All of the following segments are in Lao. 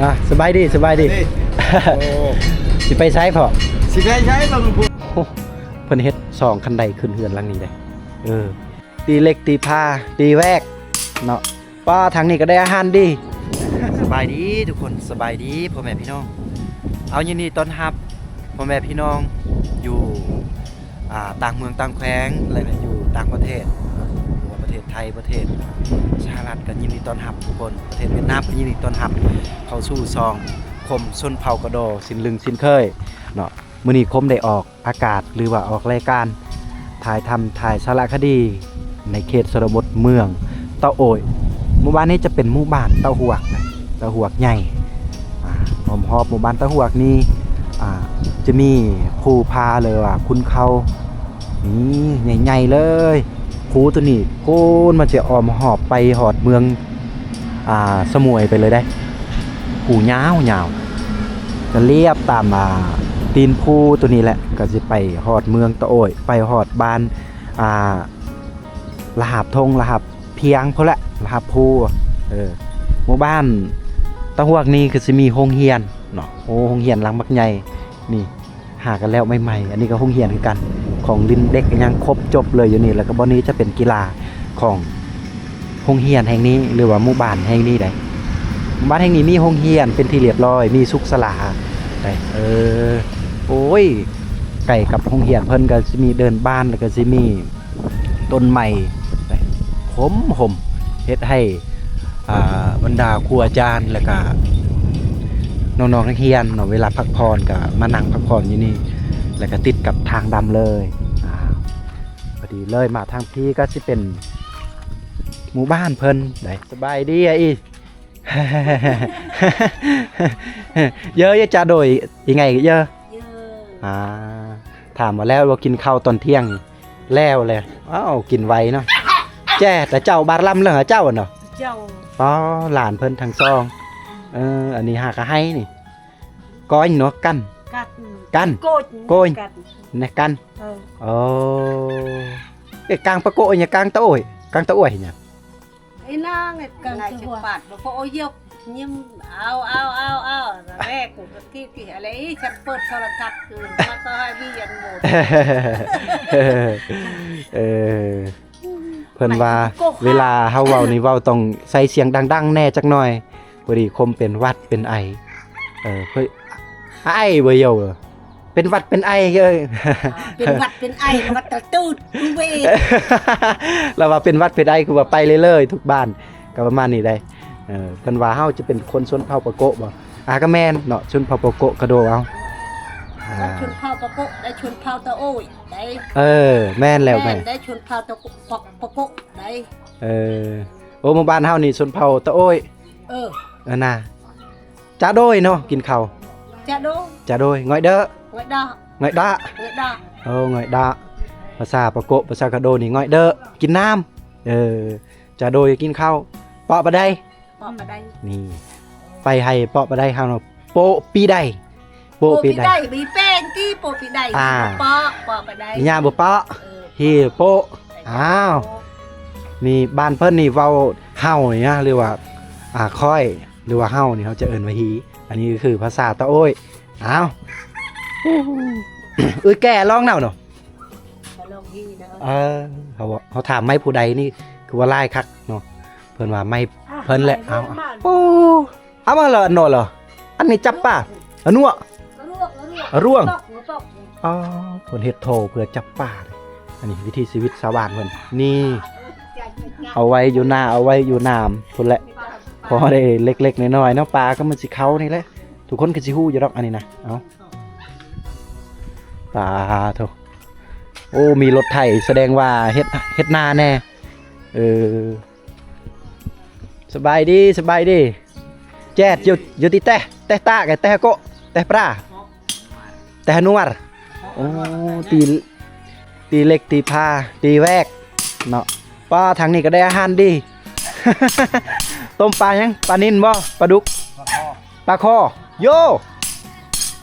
ອ່າ ສະບາຍດີ ສະບາຍດີ. ໂອ້ ຊິໄປໃສພໍ່? ຊິໄປໃສບາງຄົນ? ໂອ້ ເພິ່ນເຮັດຊ່ອງຄັນໄດຂຶ້ນເຮືອນຫຼັງນີ້ເດ້. ເອີ ຕີເຫຼັກຕີພາ ຕີແວກເນາະ. ປ້າ ທາງນີ້ກໍໄດ້ອາຫານດີ. ສະບາຍດີທຸກຄົນ ສະບາຍດີພໍ່ແມ່ພີ່ນ້ອງ. ເອົາ ຍິນດີຕ້ອນຮັບພໍ່ແມ່ພີ່ນ້ອງຢູ່ ອ່າ ຕ່າງເມືອງຕ່າງແຂວງ ແລະ ຢູ່ຕ່າງປະເທດ ຫຼືວ່າປະເທດໄທ ປະເທດສະຫະລັດ ກໍຍິນດີຕ້ອນຮັບທຸກຄົນ. ປະເທດຫວຽດນາມກໍຍິນດີຕ້ອນຮັບເຂົ້າສູ່ຊ່ອງຄົມຊົນເຜົ່າກະດໍເຊັ່ນລຶ່ງເຊັ່ນເຄີຍເນາະ. ມື້ນີ້ຄົມໄດ້ອອກອາກາດ ຫຼືວ່າອອກລາຍການຖ່າຍທຳ ຖ່າຍສາລະຄະດີໃນເຂດຊົນນະບົດເມືອງຕະໂອ້ຍ. ໝູ່ບ້ານນີ້ຈະເປັນໝູ່ບ້ານຕະຫວກນະ ຕະຫວກໃຫຍ່. ອາ ອ້ອມຮອບໝູ່ບ້ານຕະຫວກນີ້ ອາ ຈະມີພູຜາ ຫຼືວ່າຂຸນເຂົານີ້ໃຫຍ່ໆເລີຍ. ພູໂຕນີ້ພຸ້ນ ມັນຈະອ້ອມຮອບໄປຮອດເມືອງ ອ່າ ສະໝວຍໄປເລີຍເດ້. ພູຍາວໆ ກະລຽບຕາມ ອ່າ ຕີນພູໂຕນີ້ແຫຼະ ກະຊິໄປຮອດເມືອງຕະໂອ້ຍ ໄປຮອດບ້ານ ອ່າ ລະຫາບທົ່ງ ລະຫາບພຽງພຸ້ນແຫຼະ ລະຫາບພູ. ເອີ ໝູ່ບ້ານຕະຫວກນີ້ກະຊິມີໂຮງຮຽນເນາະ. ໂອ້ ໂຮງຮຽນຫຼັງບັກໃຫຍ່ນີ້ ຫາກະແລ້ວໃໝ່ໆ. ອັນນີ້ກໍໂຮງຮຽນຄືກັນ ຂອງຫຼິ້ນເດັກ ອີ່ຫຍັງຄົບຈົບເລີຍຢູ່ນີ້. ແລ້ວກໍບ່ອນນີ້ຈະເປັນກິລາຂອງໂຮງຮຽນແຫ່ງນີ້ ຫຼືວ່າໝູ່ບ້ານແຫ່ງນີ້ໃດ. ໝູ່ບ້ານແຫ່ງນີ້ມີໂຮງຮຽນເປັນທີ່ລຽບຮ້ອຍ ມີສຸກສາລາໃດ. ເອີ ໂອ້ຍ ໃກ້ກັບໂຮງຮຽນເພິ່ນກໍຊິມີເດີ່ນບ້ານ ແລ້ວກໍຊິມີ ຕົ້ນໄມ້ ຫົມໆ ເຮັດໃຫ້ ອ່າ ບັນດາຄູອາຈານ ແລ້ວກະນ້ອງໆນັກຮຽນເນາະ ເວລາພັກຜ່ອນກະມານັ່ງພັກຜ່ອນຢູ່ນີ້ ແລ້ວກະຕິດກັບທາງດຳເລີຍ. ອ່າ ພໍດີເລີຍ ມາທາງພີ້ກະຊິເປັນໝູ່ບ້ານເພິ່ນໃດ. ສະບາຍດີອາອີ. ເຢີ ເຢີ ຈາໂດຍ ອີ່ໄງເຢີ? ເຢີ ອ່າ ຖາມວ່າແລ້ວບໍ່ກິນເຂົ້າຕອນທ່ຽງ? ແລ້ວແຫຼະ. ອ້າວ ກິນໄວເນາະ. ແຈ້ ແຕ່ເຈົ້າບາດລຳເລີເຈົ້າເນາະ. ເຈົ້າ ອໍ ຫຼານເພິ່ນທັງສອງ. ເອີ ອັນນີ້ຫາກະໄຮນີ້ ກ້ອຍເນາະ ກັນ ກັນ ກັນ ໂກຍ ໂກຍ ກັນ ແນະ ກັນ. ເອີ ໂອ້ ເອີ ກາງປະໂກະຫຍັງ ກາງຕະໂອ້ຍ ກາງຕະໂອ້ຍຫຍັງ? ໄອ້ນາງ ກາງຕະໂອ້ຍ ປາດບໍ່ພໍເອົາຢົກຍິ້ມ ເອົາ ເອົາ ເອົາ ເອົາ ແລກ ທີ່ ທີ່ ອະໄລ ສັນເປີດໂທລະທັດຄື ມາກໍໃຫ້ວຽນໝົດ. ເອີ ເພິ່ນວ່າເວລາເຮົາເວົ້ານີ້ ເວົ້າຕ້ອງໃສ່ສຽງດັງໆແດ່ຈັກໜ່ອຍ ພໍດີຄົມເປັນຫວັດເປັນໄອ. ເອີ ເພິ່ນ ໄອບໍ່ເຍົ ເປັນຫວັດເປັນໄອເອີຍ ເປັນຫວັດເປັນໄອ ຫວັດຕະຕູດ ເວ ລາວວ່າເປັນຫວັດເປັນໄອ ຄືວ່າໄປເລີຍໆ ທຸກບ້ານ ກໍປະມານນີ້ໄດ໋. ເອີ ເພິ່ນວ່າເຮົາຈະເປັນຄົນຊົນເຜົ່າປະໂກະບໍ່? ອາ ກໍແມ່ນເນາະ ຊົນເຜົ່າປະໂກະກະໂດເອົາ ອ່າ ຊົນເຜົ່າປະໂກະໄດ້ ຊົນເຜົ່າຕະໂອ້ຍໄດ໋. ເອີ ແມ່ນແລ້ວ ແມ່ນ ແມ່ນໄດ້ ຊົນເຜົ່າຕະໂກະ ປະ ປະໂກະໄດ໋. ເອີ ໂອ້ ໝູ່ບ້ານເຮົານີ້ຊົນເຜົ່າຕະໂອ້ຍ. ເອີ ເອີນາ ຈາໂດຍເນາະ ກິນເຂົ້າ ຈາໂດຍ ຈາໂດຍ ງອຍເດີ ງອຍດາ ງອຍດາ ງອຍດາ. ໂອ້ ງອຍດາ ພາສາປະໂກະ ພາສາກະໂດນີ້ ງອຍເດີ ກິນນ້ຳ. ເອີ ຈາໂດຍ ກິນເຂົ້າ ເປາະປານໃດ? ເປາະປານໃດ? ນີ້ ໄປໃຫ້ເປາະປານໃດ ເຮົາເນາະ ໂປະປີໃດ? ໂປະປີໃດ? ໂປະປີໃດ? ມີແປ້ງຕິ ໂປະປີໃດ? ອ່າ ເປາະ ເປາະປານໃດ? ຍາບໍ່ເປາະ ເອີ ຮີໂປະ. ເອີ ອ້າວ ນີ້ບ້ານເພິ່ນນີ້ເວົ້າເຮົານີ້ນະ ຫຼືວ່າ ອ່າ ຂ້ອຍ ຫຼືວ່າເຮົານີ້ ເຮົາຈະເອີ້ນວ່າຮີ. ອັນນີ້ກໍຄືພາສາຕະໂອ້ຍ. ອ້າວ ເອີຍ ແກ່ລອງເນາະ ລອງຮີເນາະ. ເອີ ເຮົາ ເຮົາຖາມໄມ້ຜູ້ໃດນີ້ ຄືວ່າຫຼາຍຄັກເນາະ. ເພິ່ນວ່າໄມ້ເພິ່ນແຫຼະ. ອ້າວ ເອົາ ໂອ້ ເອົາມາເລີຍ ອັນໂນ້ນເລີຍ ອັນນີ້ຈັບປາ ອະນົວ ອະຣວງ ອະຣວງ ອໍ ເພິ່ນເຮັດທໍ່ເພື່ອຈັບປາ. ອັນນີ້ວິຖີຊີວິດຊາວບ້ານເພິ່ນ ນີ້ ເອົາໄວ້ຢູ່ນາ ເອົາໄວ້ຢູ່ນາພຸ້ນແຫຼະ ພໍໄດ້ເລັກໆນ້ອຍໆເນາະ. ປາກໍມັນຊິເຂົ້ານີ້ແຫຼະ ທຸກຄົນກໍຊິຮູ້ຢູ່ດອກ ອັນນີ້ນະ. ເອົາ ປາໂທ້ ໂອ້ ມີລົດໄຖ ສະແດງວ່າເຮັດ ເຮັດນາແດ່. ເອີ ສະບາຍດີ ສະບາຍດີ. ແຈດຢູ່ ຢູ່ທີ່ແຕະ ແຕະຕາກ ແຕະກະໂກະ ແຕະປາ ແຕະຫະນົວນ ໂອ້ ຕີ ຕີເຫຼັກ ຕີພາ ຕີແວກເນາະ. ປ້າ ທາງນີ້ກໍໄດ້ອາຫານດີ. ຕົ້ມປາຫຍັງ? ປານິນບໍ່? ປາດຸກ? ປາຄໍ່. ໂຢ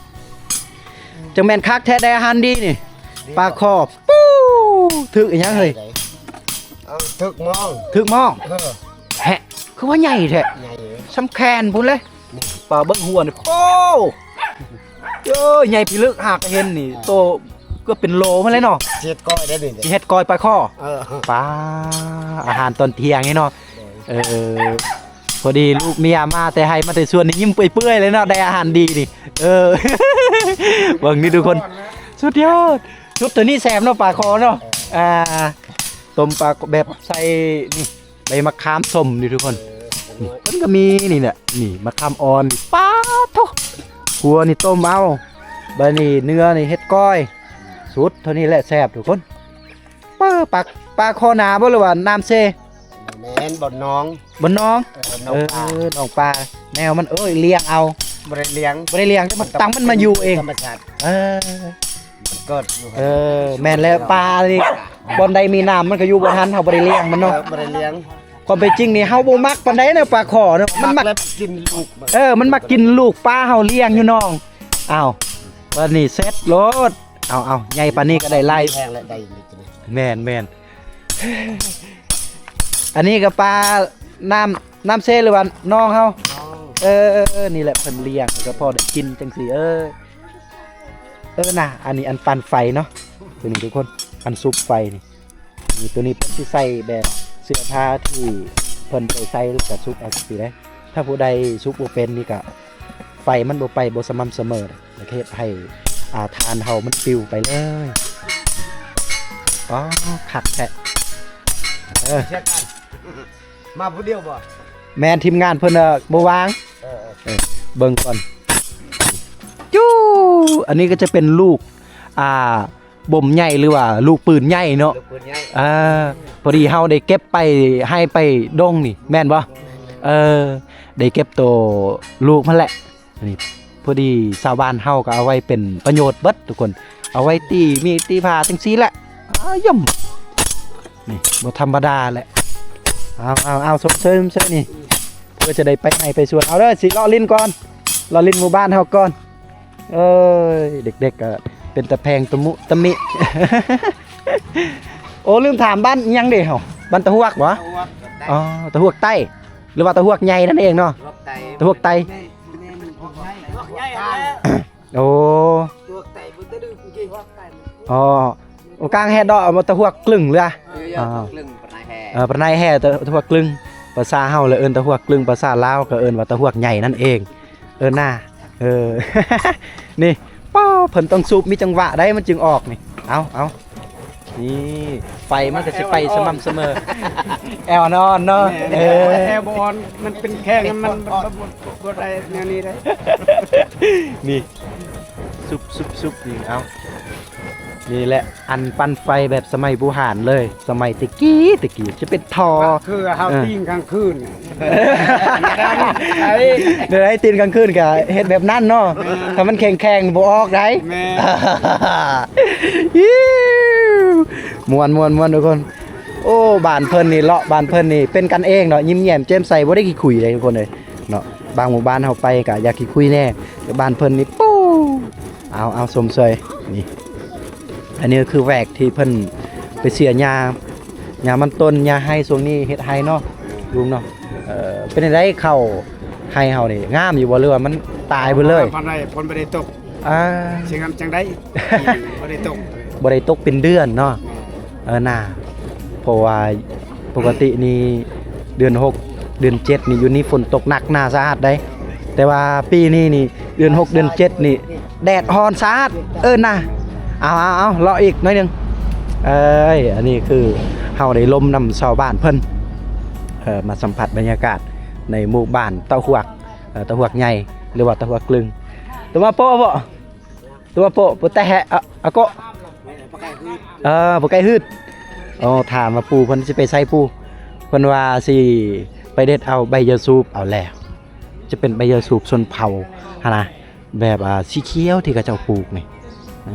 ຈັ່ງແມ່ນຄັກແທ້ ໄດ້ອາຫານດີນີ້. ປາຄໍ່ ປູ້ ຖືກອີຫຍັງເຮີ້ຍ? ເອີ ຖືກມອງ ຖືກມອງ. ເອີ ແຮະ ຄືວ່າໃຫຍ່ແທ້. ໃຫຍ່ ສ່ຳແຂນພຸ້ນເລີຍ. ປາເບິ່ງຫົວນີ້ ໂອ້ ເອີ ໃຫຍ່ພິລຶກ ຫາກະເຫັນນີ້ ໂຕເກືອບເປັນໂລມາເລີຍເນາະ. ຊິເຮັດກ້ອຍໄດ້ນີ້ ຊິເຮັດກ້ອຍປາຄໍ່. ເອີ ປາ ອາຫານຕອນທ່ຽງນີ້ເນາະ. ເອີ ພໍດີລູກເມຍມາແຕ່ໄຮ່ມາແຕ່ສວນນີ້ ຍິ້ມເປື່ອຍໆເລີຍເນາະ ໄດ້ອາຫານດີນີ້. ເອີ ເບິ່ງນີ້ທຸກຄົນ ສຸດຍອດ. ຊຸດໂຕນີ້ແຊບເນາະ ປາຄໍ່ເນາະ. ອ່າ ຕົ້ມປາແບບໃສ່ນີ້ ໃບມະຂາມສົ້ມນີ້ທຸກຄົນ. ເອີ ນີ້ເພິ່ນກໍມີນີ້ແຫຼະ ນີ້ມະຂາມອ່ອນ. ປາໂທ້ ຂົ້ວນີ້ຕົ້ມເອົາ ບາດນີ້ເນື້ອນີ້ເຮັດກ້ອຍ. ສຸດເທົ່ານີ້ແຫຼະແຊບທຸກຄົນ. ປາ ປາ ປາຄໍ່ນາບໍ່ ຫຼືວ່ານ້ຳເຊ? ແມ່ນ ບ່ອນໜອງ ບ່ອນໜອງ. ເອີ ໜອງປາ ເອີ ໜອງປາ ແນວມັນ ໂອ້ຍ ລ້ຽງເອົາ. ບໍ່ໄດ້ລ້ຽງ ບໍ່ໄດ້ລ້ຽງ ແຕ່ມັນຕັ້ງ ມັນມາຢູ່ເອງ ທຳມະຊາດ. ເອີ ເກີດຢູ່ ເອີ ແມ່ນແລ້ວ ປານີ້ບ່ອນໃດມີນ້ຳມັນກໍຢູ່ບ່ອນຫັ້ນ ເຮົາບໍ່ໄດ້ລ້ຽງມັນເນາະ. ເອີ ບໍ່ໄດ້ລ້ຽງ. ຄວາມເປັນຈິງນີ້ເຮົາບໍ່ມັກປານໃດເນາະ ປາຄໍ່ເນາະ ມັນມັກ ມັກແລ້ວກິນລູກມັນ. ເອີ ມັນມັກກິນລູກປາເຮົາລ້ຽງຢູ່ໜອງ. ອ້າວ ບາດນີ້ເສັດໂລດ. ເອົາໆ ໃຫຍ່ປານນີ້ກໍໄດ້ຫຼາຍ ແຮງແລ້ວ ໄດ້ຢູ່ນີ້. ແມ່ນໆ ອັນນີ້ກໍປານ້ຳ ນ້ຳເຊ ຫຼືວ່າໜອງເຮົາ? ໜອງ. ເອີ ນີ້ແຫຼະເພິ່ນລ້ຽງ ກໍພໍໄດ້ກິນຈັ່ງຊີ້. ເອີ ເອີນະ ອັນນີ້ອັນປັ່ນໄຟເນາະ ຕົວນີ້ທຸກຄົນ ອັນສຸບໄຟນີ້. ນີ້ ຕົວນີ້ເພິ່ນຊິໃສ່ແບບເສື້ອຜ້າທີ່ເພິ່ນໄປໃສ່ ແລ້ວກໍສຸບເອົາຈັ່ງຊີ້ເດ້. ຖ້າຜູ້ໃດສຸບບໍ່ເປັນນີ້ກະ ໄຟມັນບໍ່ໄປບໍ່ສະໝ່ຳສະເໝີ ແລ້ວເຮັດໃຫ້ ອ່າ ຖ່ານເຮົາມັນປິວໄປເລີຍ. ອໍ ຄັກແທ້. ເອີ ມາຜູ້ດຽວບໍ່? ແມ່ນ ທີມງານເພິ່ນ ເອີ ບໍ່ວ່າງ. ເອີ ເອີ ເບິ່ງກ່ອນ. ຈູ້ ອັນນີ້ກໍຈະເປັນລູກ ອ່າ ບົມໃຫຍ່ ຫຼືວ່າລູກປືນໃຫຍ່ເນາະ. ລູກປືນໃຫຍ່ ອ່າ ພໍດີເຮົາໄດ້ເກັບໄປໄຮ່ໄປດົງນີ້ ແມ່ນບໍ່? ເອີ ໄດ້ເກັບໂຕລູກມັນແຫຼະ. ນີ້ ພໍດີຊາວບ້ານເຮົາກໍເອົາໄວ້ເປັນປະໂຫຍດເບິດທຸກຄົນ ເອົາໄວ້ຕີມີດຕີພ້າຈັ່ງຊີ້ແຫຼະ. ອ້າ ຢ້ຳ ນີ້ບໍ່ທຳມະດາແຫຼະ. ເອົາ ເອົາ ເອົາ ຊົມເຊີຍ ຊົມເຊີຍນີ້ ເພື່ອຈະໄດ້ໄປໄຮ່ໄປສວນ. ເອົາເດີ ຊິເລາະຫຼິ້ນກ່ອນ ເລາະຫຼິ້ນໝູ່ບ້ານເຮົາກ່ອນ. ເອີຍ ເດັກໆກໍເປັນຕາແພງຕະມຸຕະມິ. ໂອ້ ລືມຖາມ ບ້ານຫຍັງເດເຮົາ? ບ້ານຕາຫວກຫວາ? ຕາຫວກໃຕ້. ອໍ ຕາຫວກໃຕ້ ຫຼືວ່າຕາຫວກໃຫຍ່ນັ້ນເອງເນາະ? ຕາຫວກໃຕ້ ຕາຫວກໃຕ້. ແມ່ນ ແມ່ນ ຕາຫວກໃຫຍ່ ຕາຫວກໃຫຍ່ຫັ້ນແຫຼະ. ໂອ້ ຕາຫວກໃຕ້ບໍ່ຕະດຶງກີ້. ອໍ ໂອ້ ກາງແຮດດອກ ເອົາມາຕາຫວກກຶ້ງເລີຍ. ເອີ ຕາຫວກກຶ້ງ ປານາຍແຮ່. ເອີ ປານາຍແຮ່ ຕາ ຕາຫວກກຶ້ງ. ພາສາເຮົາລະເອີ້ນຕາຫວກກຶ້ງ ພາສາລາວກໍເອີ້ນວ່າຕາຫວກໃຫຍ່ນັ້ນເອງ. ເອີ ນາ ເອີ ນີ້ ປ້າ ເພິ່ນຕ້ອງສູບມີຈັງຫວະໃດ ມັນຈຶ່ງອອກນີ້. ເອົາ ເອົາ ນີ້ ໄຟມັນກໍຊິໄປສະໝ່ຳສະເໝີ ແອວອ່ອນໆເນາະ. ແມ່ນ ເອີ ແອວບໍ່ອ່ອນ ມັນເປັນແຂ້ງ ມັນ ມັນ ມັນ ບໍ່ໄດ້ແນວນີ້ເດ້. ນີ້ ຊຸບໆໆ ນີ້ ເອົາ ນີ້ແຫຼະ ອັນປັ່ນໄຟແບບສະໄໝບູຮານເລີຍ ສະໄໝແຕ່ກີ້ແຕ່ກີ້ ຈະເປັນທໍ່ ຄືເຮົາ ເອີ ຕີງກາງຄືນ ໄດ້ ແນວໃດຕີງກາງຄືນກະເຮັດແບບນັ້ນເນາະ. ແມ່ນ ຖ້າມັນແຂງໆ ບໍ່ອອກໃດ. ແມ່ນ ມ່ວນໆໆ ທຸກຄົນ. ໂອ້ ບ້ານເພິ່ນນີ້ ເລາະບ້ານເພິ່ນນີ້ເປັນກັນເອງເນາະ ຍິ້ມແຍ້ມແຈ່ມໃສ ບໍ່ໄດ້ຂີ້ຄຸຍເດ້ທຸກຄົນເອີຍເນາະ. ບາງໝູ່ບ້ານເຮົາໄປກະຢາກຂີ້ຄຸຍແດ່ ແຕ່ບ້ານເພິ່ນນີ້ ປູ້ ເອົາ ເອົາ ຊົມເຊີຍ. ນີ້ ອັນນີ້ກໍຄືແວກທີ່ເພິ່ນໄປເສຍຫຍ້າ ຫຍ້າມັນຕົ້ນ ຫຍ້າໄຮ່ ຊ່ວງນີ້ເຮັດໄຮ່ເນາະ ລຸງເນາະ. ເອີ ເປັນຈັ່ງໃດ ເຂົ້າໄຮ່ເຮົານີ້ງາມຢູ່ບໍ່ ຫຼືວ່າມັນຕາຍເບິດເລີຍ? ປານໃດ ຝົນບໍ່ໄດ້ຕົກ. ອ່າ ຊິງາມຈັ່ງໃດ ບໍ່ໄດ້ຕົກ ບໍ່ໄດ້ຕົກເປັນເດືອນເນາະ. ເອີ ໜາ ເພາະວ່າປົກກະຕິນີ້ເດືອນຫົກ ເດືອນເຈັດນີ້ຢູ່ນີ້ຝົນຕົກໜັກໜາສາຫັດໃດ ແຕ່ວ່າປີນີ້ນີ້ເດືອນຫົກ ເດືອນເຈັດນີ້ແດດຮ້ອນສາຫັດ. ເອີ ໜາ ເອົາ ເອົາ ເອົາ ເລາະອີກໜ້ອຍໜຶ່ງ. ເອີຍ ອັນນີ້ຄືເຮົາໄດ້ລົມນຳຊາວບ້ານເພິ່ນ ເອີ ມາສຳຜັດບັນຍາກາດໃນໝູ່ບ້ານຕາຫວກ ເອີ ຕາຫວກໃຫຍ່ ຫຼືວ່າຕາຫວກລຶ້ງ. ຕົວມາໂປະບໍ່? ຕົວໂປະ ໂປະແຕະແຮະ ອາ ອາໂກະ ເອີ ບໍ່ໄກຮືດ. ໂອ້ ຖາມວ່າປູ່ເພິ່ນຊິໄປໃສ ປູ່ເພິ່ນວ່າຊິໄປເດັດເອົາໃບຢາສູບເອົາແລ້ວ. ຈະເປັນໃບຢາສູບຊົນເຜົ່າຫັ້ນນະ ແບບ ອ່າ ສີຂຽວທີ່ເຂົາເຈົ້າປູກນີ້. ເອີ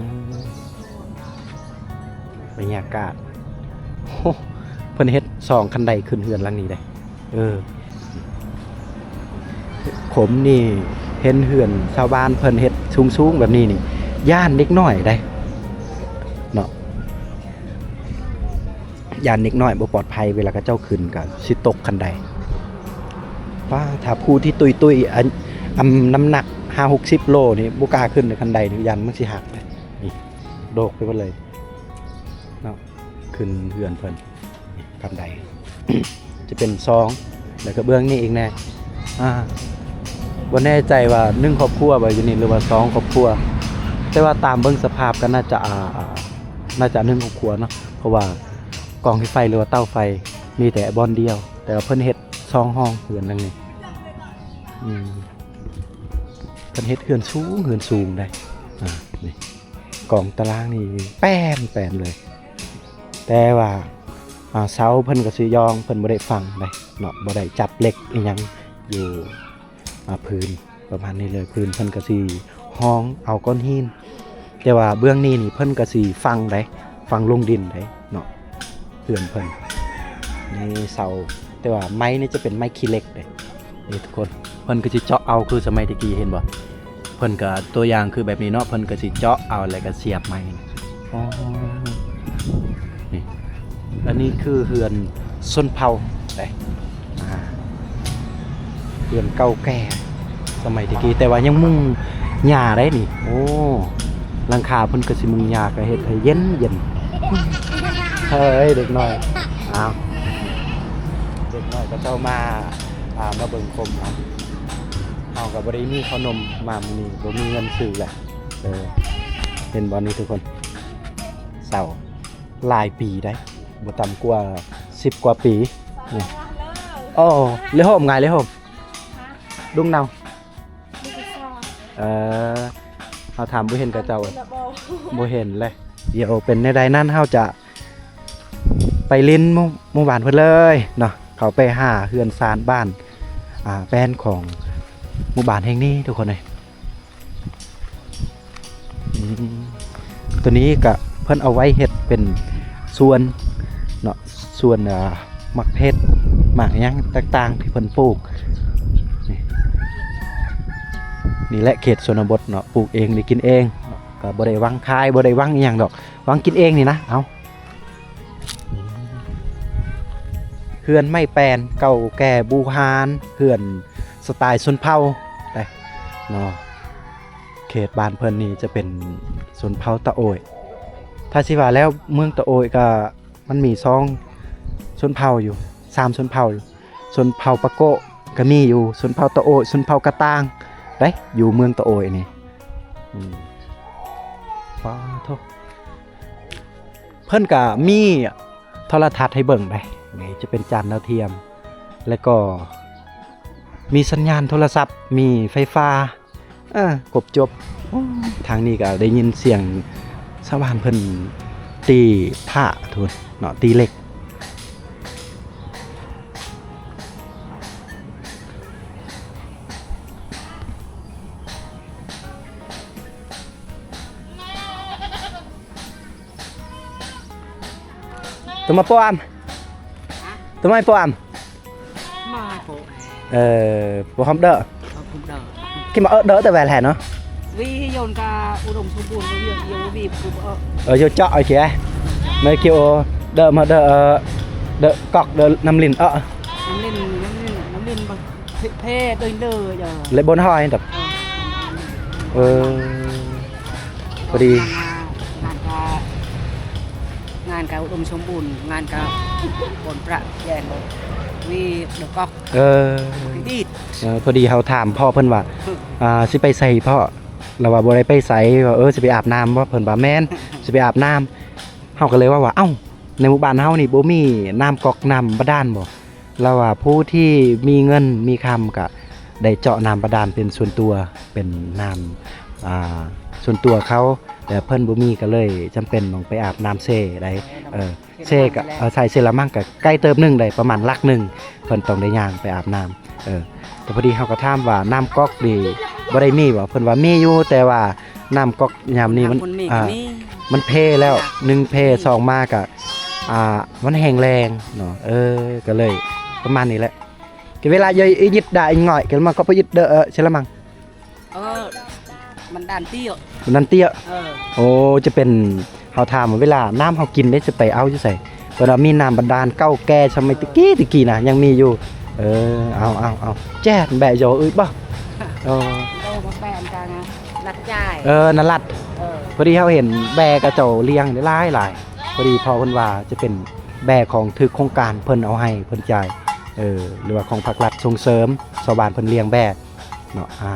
ບັນຍາກາດ ໂອ້ ເພິ່ນເຮັດຊ່ອງຄັນໄດຂຶ້ນເຮືອນຫຼັງນີ້ເດ້. ເອີ ຂົມນີ້ ເຫັນເຮືອນຊາວບ້ານເພິ່ນເຮັດສູງໆແບບນີ້ນີ້ ຢ້ານເດັກນ້ອຍເດ້ເນາະ. ຢ້ານເດັກນ້ອຍບໍ່ປອດໄພ ເວລາເຂົາເຈົ້າຂຶ້ນກໍຊິຕົກຄັນໄດ. ປ້າ ຖ້າຜູ້ທີ່ຕຸ້ຍໆ ອັນ ອຳ ນ້ຳໜັກຫ້າຫົກສິບໂລນີ້ ບໍ່ກ້າຂຶ້ນຄັນໄດນີ້ ຢ້ານມັນຊິຫັກເດ້. ນີ້ ໂດກໄປໝົດເລີຍເນາະ ຂຶ້ນເຮືອນເພິ່ນ. ຄັນໄດ ຈະເປັນຊ່ອງ ແລ້ວກໍເບື້ອງນີ້ອີກແດ່. ອ່າ ບໍ່ແນ່ໃຈວ່າໜຶ່ງຄອບຄົວບໍ່ຢູ່ນີ້ ຫຼືວ່າສອງຄອບຄົວ, ແຕ່ວ່າຕາມເບິ່ງສະພາບກໍໜ້າຈະ ອ່າ ໜ້າຈະໜຶ່ງຄອບຄົວເນາະ ເພາະວ່າກອງໄຟ ຫຼືວ່າເຕົາໄຟມີແຕ່ບ່ອນດຽວ, ແຕ່ວ່າເພິ່ນເຮັດສອງຫ້ອງເຮືອນຫຼັງນີ້. ອືມ ເພິ່ນເຮັດເຮືອນສູງ ເຮືອນສູງໄດ໋. ອ່າ ນີ້ ກອງຕາລາງນີ້ແປນໆເລີຍ, ແຕ່ວ່າ ອ່າ ເສົາເພິ່ນກໍຊິຢ່ອງ ເພິ່ນບໍ່ໄດ້ຝັງໄດ໋ເນາະ, ບໍ່ໄດ້ຈັບເຫຼັກອີ່ຫຍັງຢູ່ ອ່າ ພື້ນ ປະມານນີ້ເລີຍ. ພື້ນເພິ່ນກໍຊິຮອງເອົາກ້ອນຫີນ, ແຕ່ວ່າເບື້ອງນີ້ນີ້ເພິ່ນກໍຊິຝັງໄດ໋ ຝັງລົງດິນໄດ໋ເນາະ ເຮືອນເພິ່ນ. ນີ້ເສົາ ແຕ່ວ່າໄມ້ນີ້ຈະເປັນໄມ້ຂີ້ເຫຼັກເດ້. ນີ້ທຸກຄົນ ເພິ່ນກໍຊິເຈາະເອົາ ຄືສະໄໝແຕ່ກີ້ ເຫັນບໍ່? ເພິ່ນກໍຕົວຢ່າງຄືແບບນີ້ເນາະ, ເພິ່ນກໍຊິເຈາະເອົາ ແລ້ວກໍສຽບໄມ້. ອໍ ນີ້ ອັນນີ້ຄືເຮືອນຊົນເຜົ່າເດ້. ອ່າ ເຮືອນເກົ່າແກ່ສະໄໝແຕ່ກີ້ ແຕ່ວ່າຍັງມຸງຫຍ້າໄດ໋ນີ້. ໂອ້ ຫຼັງຄາເພິ່ນກໍຊິມຸງຫຍ້າ ກໍເຮັດໃຫ້ເຢັນໆ. ເຮີ້ຍ ເດັກນ້ອຍ ອ້າວ ເດັກນ້ອຍເຂົາເຈົ້າມາ ອ່າ ມາເບິ່ງຄົມເນາະ. ເຮົາກໍບໍ່ໄດ້ມີເຂົ້າໜົມມາມື້ນີ້ ບໍ່ມີເງິນຊື້ແຫຼະ. ເອີ ເຫັນບໍ່ນີ້ທຸກຄົນ ເສົາຫຼາຍປີໄດ໋ ບໍ່ຕ່ຳກວ່າສິບກວ່າປີນີ້. ອໍ ເລໂຮມ ງາຍເລໂຮມ ດຸງເນົາ. ເອີ ເຮົາຖາມບໍ່ເຫັນເຂົາເຈົ້າ ບໍ່ເຫັນເລີຍ. ດຽວເປັນແນວໃດນັ້ນ ເຮົາຈະໄປຫຼິ້ນໝູ່ ໝູ່ບ້ານເພິ່ນເລີຍເນາະ, ເຂົ້າໄປຫາເຮືອນຊານບ້ານ ອ່າ ແປນຂອງໝູ່ບ້ານແຫ່ງນີ້ທຸກຄົນເອີຍ. ອືມ ຕົວນີ້ກະເພິ່ນເອົາໄວ້ເຮັດເປັນສວນເນາະ, ສວນ ອ່າ ໝາກເຜັດ ໝາກຫຍັງຕ່າງໆທີ່ເພິ່ນປູກ. ນີ້ ນີ້ແຫຼະເຂດຊົນນະບົດເນາະ, ປູກເອງໄດ້ກິນເອງເນາະ, ກໍບໍ່ໄດ້ຫວັງຂາຍ ບໍ່ໄດ້ຫວັງອີ່ຫຍັງດອກ, ຫວັງກິນເອງນີ້ນະ. ເອົາ ເຮືອນໄມ້ແປນເກົ່າແກ່ບູຮານ, ເຮືອນສະໄຕລ໌ຊົນເຜົ່າໄດ໋ເນາະ. ເຂດບ້ານເພິ່ນນີ້ຈະເປັນຊົນເຜົ່າຕະໂອ້ຍ. ຖ້າຊິວ່າແລ້ວເມືອງຕະໂອ້ຍກໍມັນມີສອງຊົນເຜົ່າຢູ່ ສາມຊົນເຜົ່າຢູ່, ຊົນເຜົ່າປາໂກະກໍມີຢູ່, ຊົນເຜົ່າຕະໂອ້ຍ, ຊົນເຜົ່າກະຕ່າງໄດ໋ ຢູ່ເມືອງຕະໂອ້ຍນີ້. ອືມ ປາໂທ້ ເພິ່ນກະມີໂທລະທັດໃຫ້ເບິ່ງໄດ໋, ນີ້ຈະເປັນຈານດາວທຽມ ແລ້ວກໍມີສັນຍານໂທລະສັບ, ມີໄຟຟ້າ, ເອີ ຄົບຈົບ. ໂອ້ ທາງນີ້ກະໄດ້ຍິນສຽງຊາວບ້ານເພິ່ນຕີພ້າທຸນເນາະ, ຕີເຫຼັກ. ໂຕມາປົວອຳ ໂຕມາປົວອຳ ມາໂປ ເອີ ປົວຫອມເດີ ຫອມເດີ ກິນມາເອີເດີແຕ່ແວແລເນາະ ວິຍົນກະອຸດົມສົມບູນ ວິໂຍວີບ ເອີ ໂຍເຈາະ ໂອເຄ ມາກິວເດີ ມາເດີ ເອີ ເດີກອກ ເດີນ້ຳລິນ ເອີ ນ້ຳລິນ ນ້ຳລິນ ນ້ຳລິນ ເພ ເພ ເດີ ເດີ ເລີຍ ເລີຍບ່ອນຫອຍ ເອີ ເອີ ພໍດີ ງານກະ ງານກະອຸດົມສົມບູນ ງານກະ ບົນປະແຈນ ວີເດີກອກ ເອີ ດີດ ເອີ ພໍດີເຮົາຖາມພໍ່ເພິ່ນວ່າ ອືມ ອ່າ ຊິໄປໃສພໍ່? ລາວວ່າບໍ່ໄດ້ໄປໃສ ວ່າ ເອີ ຊິໄປອາບນ້ຳບໍ່? ເພິ່ນວ່າແມ່ນ ຊິໄປອາບນ້ຳ ເຮົາກໍເລີຍເວົ້າວ່າ ເອົ້າ ໃນໝູ່ບ້ານເຮົານີ້ບໍ່ມີນ້ຳກອກນ້ຳບາດານບໍ່? ລາວວ່າຜູ້ທີ່ມີເງິນມີຄຳກະໄດ້ເຈາະນ້ຳບາດານເປັນສ່ວນຕົວ ເປັນນ້ຳ ອ່າ ສ່ວນຕົວເຂົາ ແຕ່ເພິ່ນບໍ່ມີກໍເລີຍຈຳເປັນຕ້ອງໄປອາບນ້ຳເຊໄດ໋ ເອີ ເຊກະ ເອີ ໃສ່ເຊລະມັງກະໄກເຕີບໜຶ່ງໄດ໋ ປະມານຫຼັກໜຶ່ງ ເພິ່ນຕ້ອງໄດ້ຍ່າງໄປອາບນ້ຳ. ເອີ ແຕ່ພໍດີເຮົາກໍຖາມວ່ານ້ຳກອກນີ້ບໍ່ໄດ້ມີບໍ່? ເພິ່ນວ່າມີຢູ່ ແຕ່ວ່ານ້ຳກອກຍາມນີ້ມັນ ມັນເພແລ້ວ ໜຶ່ງເພ ສອງມາກະ ອ່າ ມັນແຫ້ງແລ້ງເນາະ. ເອີ ກໍເລີຍປະມານນີ້ແຫຼະ. ເວລາເອີຍອິດດາອິງງອຍ ກໍມາກໍໄປອິດເດີ ເອີ ເຊລະມັງ. ເອີ ມັນດານເຕ້ຍ ມັນດານເຕ້ຍ. ເອີ ໂອ້ ຈະເປັນ ເຮົາຖາມວ່າເວລານ້ຳເຮົາກິນເດ້ ຈະໄປເອົາຢູ່ໃສ? ເພິ່ນວ່າມີນ້ຳບາດານເກົ່າແກ່ສະໄໝແຕ່ກີ້ແຕ່ກີ້ນະ ຍັງມີຢູ່. ເອີ ເອົາ ເອົາ ເອົາ ແຈກແບະໂຢອຶດບໍ່? ເອີ ເອີ ນະລັດ ເອີ ພອດີເຮົາເຫັນແບະເຂົາເຈົ້າລ້ຽງຫຼາຍໆ ພໍດີພໍ່ເພິ່ນວ່າຈະເປັນແບະຂອງຖືກໂຄງການເພິ່ນເອົາໃຫ້ ເພິ່ນຈ່າຍ ເອີ ຫຼືວ່າຂອງພາກລັດສົ່ງເສີມຊາວບ້ານເພິ່ນລ້ຽງແບະ ເນາະ. ອ່າ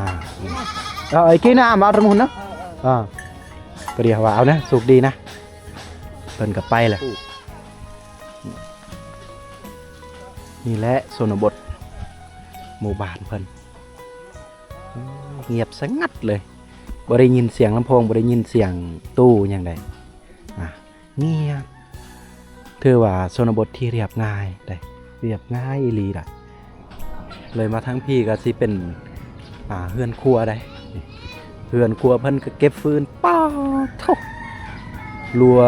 ເອີ ໄອ້ກີ້ນະ ມາເອົາຕະໝຸນເນາະ. ເອີ ເອີ ອ່າ ພໍດີເຮົາວ່າເອົານະ ໂຊກດີນະ ເພິ່ນກໍໄປແຫຼະ. ນີ້ແຫຼະຊົນນະບົດ ໝູ່ບ້ານເພິ່ນ ງຽບສະຫງັດເລີຍ ບໍ່ໄດ້ຍິນສຽງລຳໂພງ ບໍ່ໄດ້ຍິນສຽງຕູ້ຫຍັງໃດ. ອ່າ ງຽບ ຖືວ່າຊົນນະບົດທີ່ລຽບງ່າຍເດ້ ລຽບງ່າຍອີ່ຫຼີລະ. ເລີຍມາທາງພີ້ກໍຊິເປັນ ອ່າ ເຮືອນຄົວໃດ໋ ເຮືອນຄົວເພິ່ນກໍເກັບຟືນ ປາໂທ້ ລົວ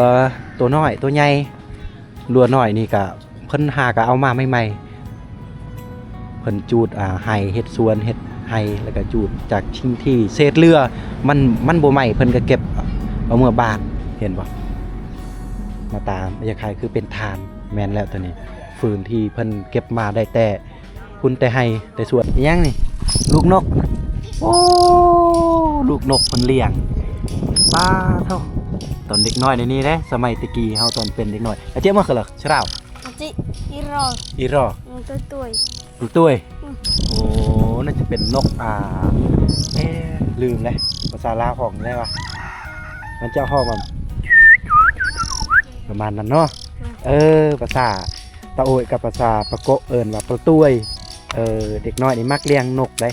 ໂຕນ້ອຍໂຕໃຫຍ່ ລົວນ້ອຍນີ້ກໍ ເພິ່ນຫາກໍເອົາມາໃໝ່ໆ ເພິ່ນຈູດ ອ່າ ໄຮ່ ເຮັດສວນ ເຮັດໄຮ່ ແລ້ວກໍຈູດຈາກສິ່ງທີ່ເສດເຫຼືອ ມັນ ມັນບໍ່ໄໝ້ ເພິ່ນກໍເກັບເອົາເມືອບ້ານ ເຫັນບໍ່? ໜ້າຕາຄ້າຍໆຄືເປັນຖ່ານ. ແມ່ນແລ້ວ ໂຕນີ້ ຟືນທີ່ເພິ່ນເກັບມາໄດ້ແຕ່ພຸ້ນ ແຕ່ໄຮ່ແຕ່ສວນ. ອີຫຍັງນີ້? ລູກນົກ. ໂອ້ ລູກນົກເພິ່ນລ້ຽງ ປາໂທ້ ຕອນເດັກນ້ອຍໃນນີ້ເດ້ ສະໄໝແຕ່ກີ້ເຮົາຕອນເປັນເດັກນ້ອຍ. ອາເຈຍມາກະລະ ຊະລາວ Ati, iro. Iro. Mm, tutuy. Tutuy. Mm. ໂອ້ ໜ້າຈະເປັນນົກ ອ່າ ເອ ລືມແລ້ວ ພາສາລາວຮ້ອງແນວໃດວະ? ມັນຈະຮ້ອງແບບປະມານນັ້ນເນາະ. ອືມ ເອີ ພາສາຕາໂອ້ຍກັບພາສາປາໂກະເອີ້ນວ່າປາຕຸ້ຍ. ເອີ ເດັກນ້ອຍນີ້ມັກລ້ຽງນົກເດ້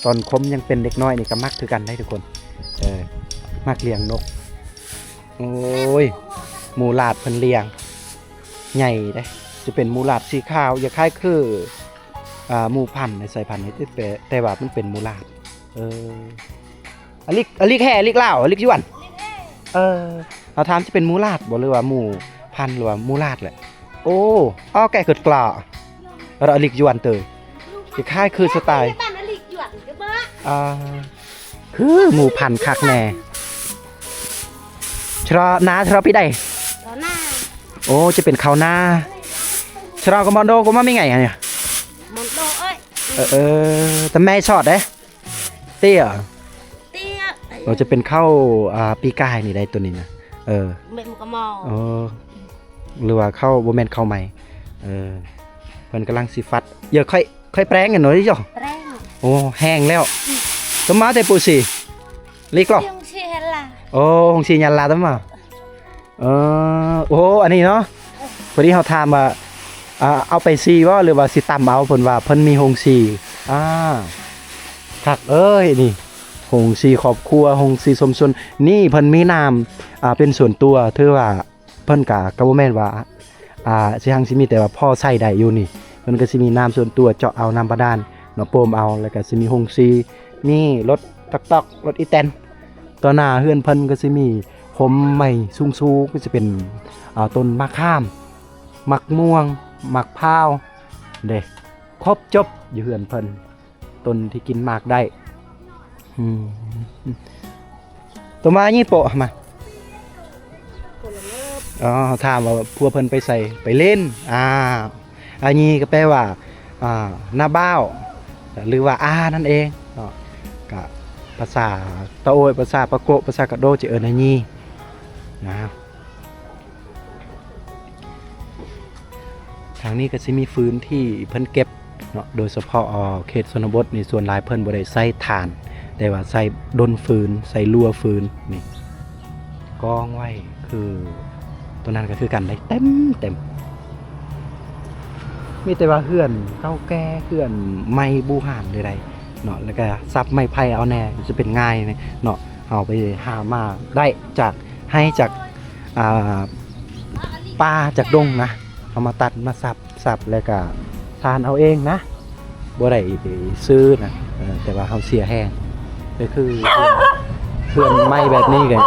ຕອນຄົມຍັງເປັນເດັກນ້ອຍນີ້ກໍມັກຄືກັນເດ້ທຸກຄົນ. ເອີ ມັກລ້ຽງນົກ. ໂອ້ຍ ໝູຫຼາດເພິ່ນລ້ຽງ ໃຫຍ່ເດ້ ຈະເປັນໝູຫຼາດສີຂາວ ຄ້າຍໆຄື ອ່າ ໝູພັນໃນສາຍພັນນີ້ ແຕ່ ແຕ່ວ່າມັນເປັນໝູຫຼາດ. ເອີ ອາລິກ ອາລິກແຮ່ ອາລິກລາວ ອາລິກຍວນ. ເອີ ເຮົາຖາມຈະເປັນໝູຫຼາດບໍ່ ຫຼືວ່າໝູພັນ ຫຼືວ່າໝູຫຼາດແຫຼະ. ໂອ້ ອາ ແກເກີດກລາ ອາລິກຍວນເຕີ ຄ້າຍໆຄືສະໄຕລ໌ ອ່າ ຄືໝູພັນຄັກແນ່. ຊະລາວນາ ຊະລາວປີໃດ? ໂອ້ ຈະເປັນເຂົ້ານາ. ຊະລາວກະມອນໂດ ກະມອນມີໄງອະນີ້? ເອີ ເອີ ແຕ່ແມ່ຊອດເດ້ ເຕ້ຍ ເຕ້ຍ. ໂອ້ ຈະເປັນເຂົ້າ ອ່າ ປີກາຍນີ້ໄດ໋ ໂຕນີ້ນະ. ເອີ ເມັນກະມອ ເອີ ຫຼືວ່າເຂົ້າ ບໍ່ແມ່ນເຂົ້າໃໝ່. ເອີ ເພິ່ນກຳລັງຊິຟັດ ເອີ ຄ່ອຍ ຄ່ອຍແປງກັນເນາະ. ແປງ ໂອ້ ແຫ້ງແລ້ວ. ອືມ ຕົມມາແຕ່ປູຊີ ລິກລອ ໂອ້ ຫົງຊີຍາລາ ຕົມມາ. ເອີ ໂອ້ ອັນນີ້ເນາະ ເອີ ພໍດີເຮົາຖາມວ່າ ອ່າ ເອົາໄປຊີບໍ່ ຫຼືວ່າຊິຕຳເອົາ? ເພິ່ນວ່າເພິ່ນມີໂຮງຊີ. ອ່າ ຄັກເອີຍ ນີ້ໂຮງຊີຄອບຄົວ ໂຮງຊີຊຸມຊົນ ນີ້ເພິ່ນມີນ້ຳ ອ່າ ເປັນສ່ວນຕົວ ຖືວ່າເພິ່ນກະ ກະບໍ່ແມ່ນວ່າ ອ່າ ຊິຮັ່ງຊິມີ ແຕ່ວ່າພໍໃຊ້ໄດ້ຢູ່ນີ້. ເພິ່ນກະຊິມີນ້ຳສ່ວນຕົວ ເຈາະເອົານ້ຳບາດານເນາະ ໂປມເອົາ ແລ້ວກະຊິມີໂຮງຊີ ມີລົດຕອກໆ ລົດອີແຕນ. ຕໍ່ໜ້າເຮືອນເພິ່ນກໍຊິມີຮົ່ມໄມ້ສູງໆ ກໍຈະເປັນ ອ່າ ຕົ້ນໝາກຂາມ ໝາກມ່ວງ ໝາກພ້າວເດ້ ຄົບຈົບຢູ່ເຮືອນເພິ່ນ ຕົ້ນທີ່ກິນໝາກໄດ້. ອືມ ໂຕມານີ້ໂປະມາ. ອໍ ຖາມວ່າຜົວເພິ່ນໄປໃສ? ໄປຫຼິ້ນ. ອ່າ ອາຍີ່ກໍແປວ່າ ອ່າ ນ້າບ່າວ ຫຼືວ່າອານັ້ນເອງເນາະ. ກະພາສາຕະໂອ້ຍ ພາສາປາໂກະ ພາສາກະໂດ ຈະເອີ້ນອາຍີ່ນະ. ທາງນີ້ກໍຊິມີຟືນທີ່ເພິ່ນເກັບເນາະ ໂດຍສະເພາະ ເຂດຊົນນະບົດນີ້ ສ່ວນຫຼາຍເພິ່ນບໍ່ໄດ້ໃຊ້ຖ່ານ ແຕ່ວ່າໃຊ້ດົນຟືນ ໃຊ້ລົວຟືນນີ້ ກອງໄວ້ ຄືຕົວນັ້ນກໍຄືກັນເດ້ ເຕັມ ເຕັມ. ມີແຕ່ວ່າເຮືອນເກົ່າແກ່ ເຮືອນໃໝ່ບູຮານໃດໆເນາະ ແລ້ວກະສັບໄມ້ໄຜ່ເອົາແດ່ ຈະເປັນງ່າຍເນາະ. ເຮົາໄປຫາມາໄດ້ຈາກໄຮ່ ຈາກ ອ່າ ປ່າ ຈາກດົງນະ ເຮົາມາຕັດມາສັບ ສັບແລ້ວກະສານເອົາເອງນະ. ບໍ່ໄດ້ຊື້ນະ ເອີ ແຕ່ວ່າເຮົາເສຍແຮງ ກໍຄືເຮືອນ ເຮືອນໃໝ່ແບບນີ້ກໍ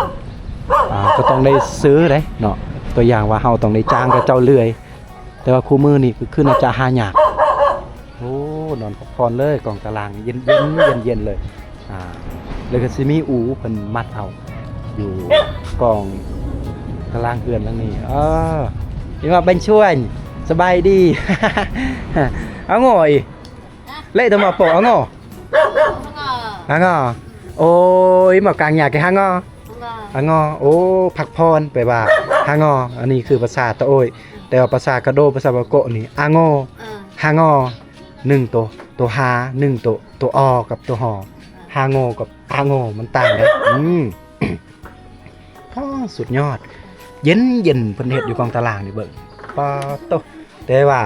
ອ່າ ກໍຕ້ອງໄດ້ຊື້ເດ້ເນາະ. ຕົວຢ່າງວ່າເຮົາຕ້ອງໄດ້ຈ້າງເຂົາເຈົ້າເລື່ອຍ ແຕ່ວ່າຄູ່ມື້ນີ້ກໍຄືໜ້າຈະຫາຍາກ. ໂອ້ ນອນພັກຜ່ອນເລີຍ ກອງຕາລາງເຢັນໆ ເຢັນໆ ເລີຍ. ອ່າ ແລ້ວກໍຊິມີອູ່ເພິ່ນມັດເອົາຢູ່ກອງຕາລາງເຮືອນຫຼັງນີ້. ເອີ ເຫັນວ່າເປັນຊວນ ສະບາຍດີ ອາໂງ ເລະຕະມາໂປ ອາໂງ ອາໂງ. ໂອ້ຍ ມາກາງຍາກະ ອາໂງ ອາໂງ. ໂອ້ ພັກຜ່ອນ ແປວ່າ ອາໂງ. ອັນນີ້ຄືພາສາຕະໂອ້ຍ ແຕ່ວ່າພາສາກະໂດ ພາສາບາໂກະນີ້ ອາໂງ ເອີ ອາໂງ. ໜຶ່ງໂຕ ໂຕຮາ ໜຶ່ງໂຕ ໂຕ ອໍ ກັບໂຕ ຮໍ ຮາໂງກັບ ອາໂງ ມັນຕ່າງເດ້. ອືມ ອໍ ສຸດຍອດ ເຢັນໆ ເພິ່ນເຮັດຢູ່ກອງຕາລາງນີ້ເບິ່ງ ປາໂຕ. ແຕ່ວ່າ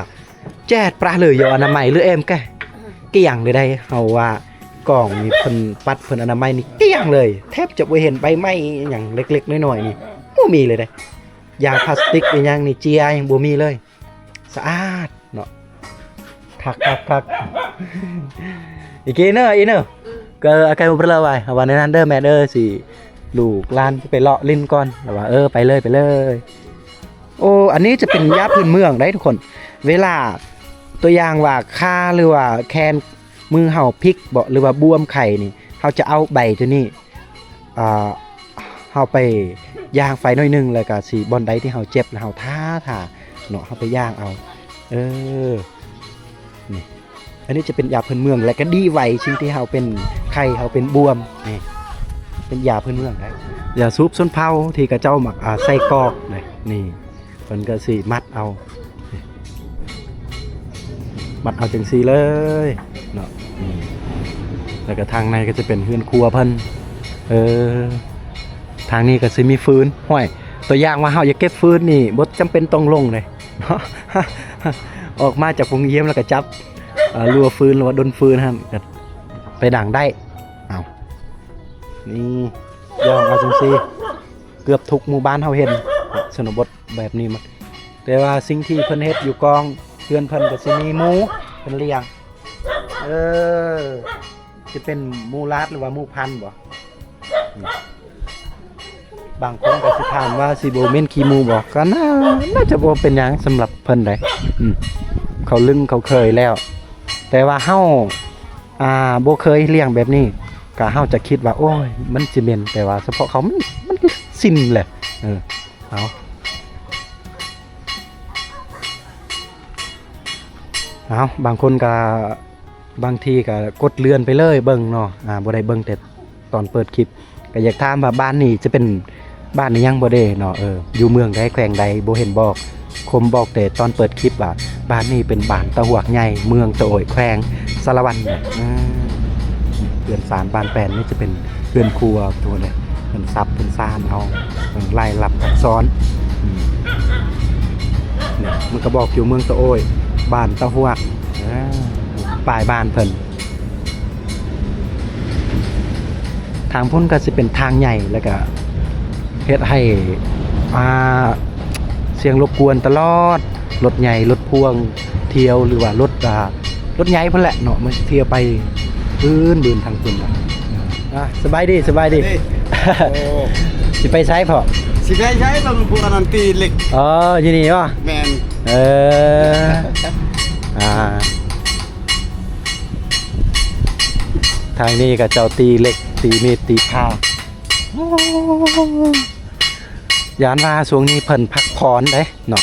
ແຈດປະເລີຍ ຢູ່ອະນາໄມ ຫຼື ເອັມແກ ອືມ ກ້ຽງເລີຍໄດ໋. ເຮົາວ່າກອງນີ້ເພິ່ນປັດ ເພິ່ນອະນາໄມນີ້ກ້ຽງເລີຍ ແທບຈະບໍ່ເຫັນໃບໄມ້ອີ່ຫຍັງເລັກໆ ນ້ອຍໆ ນີ້ ບໍ່ມີເລີຍເດ້. ຢາງພລາສຕິກອີ່ຫຍັງນີ້ ເຈຍຍັງບໍ່ມີເລີຍ ສະອາດເນາະ. ຄັກໆໆ ອີກເນາະ ອີເນາະ. ອືມ ກໍອາໄກບໍ່ເລີຍວ່າ ວ່າແນວນັ້ນເດີແມ່ເດີ ຊິ ລູກຫຼານໄປເລາະຫຼິ້ນກ່ອນ ແລ້ວວ່າ ເອີ ໄປເລີຍ ໄປເລີຍ. ໂອ້ ອັນນີ້ຈະເປັນຢາພື້ນເມືອງໄດ໋ທຸກຄົນ. ເວລາ ຕົວຢ່າງວ່າຄາ ຫຼືວ່າແຂນມືເຮົາພິກເບາະ ຫຼືວ່າບວມໄຂ້ນີ້ ເຮົາຈະເອົາໃບໂຕນີ້ ອ່າ ເຮົາໄປຢ່າງໄຟໜ້ອຍໜຶ່ງ ແລ້ວກະຊິ ບ່ອນໃດທີ່ເຮົາເຈັບ ແລ້ວເຮົາທາ ທາເນາະ ເຮົາໄປຢ່າງເອົາ. ເອີ ນີ້ ອັນນີ້ຈະເປັນຢາພື້ນເມືອງ ແລະກະດີໄວ ສິ່ງທີ່ເຮົາເປັນໄຂ້ ເຮົາເປັນບວມ ນີ້ ເປັນຢາພື້ນເມືອງໄດ໋. ຢາສູບຊົນເຜົ່າທີ່ເຂົາເຈົ້າມັກ ອ່າ ໃສ່ກອກເດ້ ນີ້ ເພິ່ນກໍຊິມັດເອົາ ມັດເອົາຈັ່ງຊີ້ເລີຍເນາະ. ນີ້ ແລ້ວກໍທາງໃນກໍຈະເປັນເຮືອນຄົວເພິ່ນ. ເອີ ທາງນີ້ກໍຊິມີຟືນ. ຫ້ວຍ ຕົວຢ່າງວ່າເຮົາຢາກເກັບຟືນນີ້ ບໍ່ຈຳເປັນຕ້ອງລົງເດ້ ອອກມາຈາກໂຮງຮຽນແລ້ວກໍຈັບ ເອີ ລົວຟືນ ຫຼືວ່າດົນຟືນຫັ້ນ ກໍໄປດັງໄດ້. ເອົາ ນີ້ ຍ່ອງເອົາຈັ່ງຊີ້ ເກືອບທຸກໝູ່ບ້ານເຮົາເຫັນ ຊົນນະບົດແບບນີ້ໝົດ. ແຕ່ວ່າສິ່ງທີ່ເພິ່ນເຮັດຢູ່ກອງເຮືອນເພິ່ນກໍຊິມີໝູເພິ່ນລ້ຽງ. ເອີ ຊິເປັນໝູລາດ ຫຼືວ່າໝູພັນບໍ? ອືມ ບາງຄົນກໍຊິຖາມວ່າຊິບໍ່ເໝັນຂີ້ໝູບໍ? ກໍໜ້າ ໜ້າຈະບໍ່ເປັນຫຍັງສຳລັບເພິ່ນໃດ໋. ອືມ ເຂົາລຶ້ງເຂົາເຄີຍແລ້ວ ແຕ່ວ່າເຮົາ ອ່າ ບໍ່ເຄີຍລ້ຽງແບບນີ້ ກະເຮົາຈະຄິດວ່າ ໂອ້ຍ ມັນຊິເໝັນ ແຕ່ວ່າສະເພາະເຂົາ ມັນ ມັນຊິນແຫຼະ. ເອີ ເອົາ ເອົາ ບາງຄົນກະ ບາງທີກະກົດເລື່ອນໄປເລີຍເບິ່ງເນາະ ອ່າ ບໍ່ໄດ້ເບິ່ງແຕ່ ຕອນເປີດຄລິບ ກໍຢາກຖາມວ່າບ້ານນີ້ຈະເປັນບ້ານອີ່ຫຍັງບໍ່ເດເນາະ? ເອີ ຢູ່ເມືອງໃດ ແຂວງໃດ ບໍ່ເຫັນບອກ. ຄົມບອກແຕ່ຕອນເປີດຄລິບວ່າ ບ້ານນີ້ເປັນບ້ານຕາຫວກໃຫຍ່ ເມືອງຕະໂອ້ຍ ແຂວງສາລະວັນ. ເອີ ເຮືອນຊານບ້ານແປນນີ້ຈະເປັນເຮືອນຄົວໂຕນີ້ ເພິ່ນສັບເພິ່ນຊານເອົາ ເອີ ລາຍລັບອັກສອນ. ອືມ ນີ້ມັນກໍບອກຢູ່ເມືອງຕະໂອ້ຍ ບ້ານຕາຫວກ ເອີ ປ້າຍບ້ານເພິ່ນ. ທາງພຸ້ນກໍຊິເປັນທາງໃຫຍ່ ແລ້ວກໍເຮັດໃຫ້ ອ່າ ສຽງລົບກວນຕະຫຼອດ ລົດໃຫຍ່ ລົດພ່ວງທ່ຽວ ຫຼືວ່າລົດ ອ່າ ລົດໃຫຍ່ພຸ້ນແຫຼະເນາະ ມັນທ່ຽວໄປບືນໆ ທາງພຸ້ນ. ອ່າ ສະບາຍດີ ສະບາຍດີ. ໂອ້ ຊິໄປໃສພໍ່? ຊິໄປໃສ? ເບິ່ງພວກອັນນັ້ນຕີເຫຼັກ. ອໍ ຢູ່ນີ້ບໍ? ແມ່ນ. ເອີ ອ່າ ທາງນີ້ເຂົາເຈົ້າຕີເຫຼັກ ຕີມີດ ຕີພ້າ. ໂອ້ ຢ້ານວ່າຊ່ວງນີ້ເພິ່ນພັກຜ່ອນເດ້ເນາະ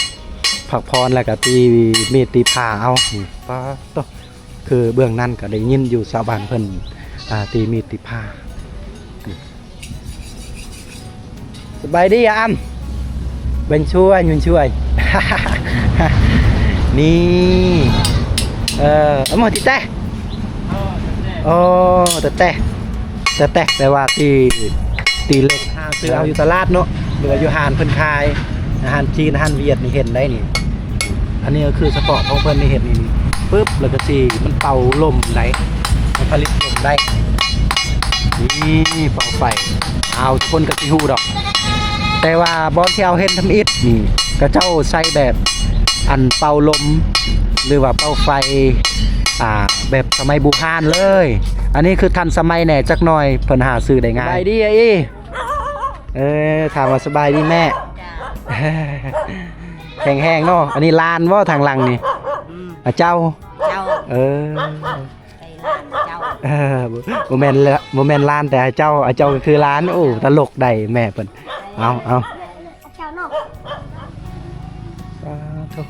ພັກຜ່ອນແລ້ວກໍຕີມີດ ຕີພ້າເອົາ. ນີ້ ປາດໂທ້ ຄືເບື້ອງນັ້ນກໍໄດ້ຍິນຢູ່ຊາວບ້ານເພິ່ນ ອ່າ ຕີມີດ ຕີພ້າ. ນີ້ ສະບາຍດີອາອຳ ເປັນຊ່ວຍ ເປັນຊ່ວຍ. ນີ້ ເອີ ອາໂມຕິແຕະ ໂອ້ ແຕະແຕະ ແຕະແຕະ ແປວ່າຕີ ຕີເຫຼັກ ຫາຊື້ເອົາຢູ່ຕະຫຼາດເນາະ ຫຼືວ່າຢູ່ຮ້ານເພິ່ນຂາຍ ອາຫານຈີນ ອາຫານຫວຽດນີ້ເຫັນໄດ໋ນີ້. ອັນນີ້ກໍຄືສະເພາະຂອງເພິ່ນນີ້ ເຮັດນີ້ ນີ້ ປຶບ ແລ້ວກໍຊິ ມັນເປົ່າລົມໄດ້ ມັນຜະລິດລົມໄດ້. ນີ້ ເປົ່າໄຟ ເອົາ ທຸກຄົນກໍຊິຮູ້ດອກ ແຕ່ວ່າບ່ອນທີ່ເຮົາເຫັນທຳອິດນີ້ ເຂົາເຈົ້າໃຊ້ແບບອັນເປົ່າລົມ ຫຼືວ່າເປົ່າໄຟ ອ່າ ແບບສະໄໝບູຮານເລີຍ. ອັນນີ້ຄືທັນສະໄໝແດ່ຈັກໜ່ອຍ ເພິ່ນຫາຊື້ໄດ້ງ່າຍ. ສະບາຍດີອ້າອີ່. ເອີ ຖາມວ່າສະບາຍດີແມ່. ແຂງແຮງເນາະ. ອັນນີ້ຫຼານບໍ່ທາງຫຼັງນີ້? ອືມ ອາເຈົ້າ. ເຈົ້າ. ເອີ ເອີ ບໍ່ແມ່ນລະ ບໍ່ແມ່ນຫຼານແຕ່ອາເຈົ້າ, ອາເຈົ້າກໍຄືຫຼານ. ໂອ້ ຕະຫຼົກໄດ໋ແມ່ເພິ່ນ. ເອົາ ເອົາ ເຈົ້າເນາະ. ສາທຸ.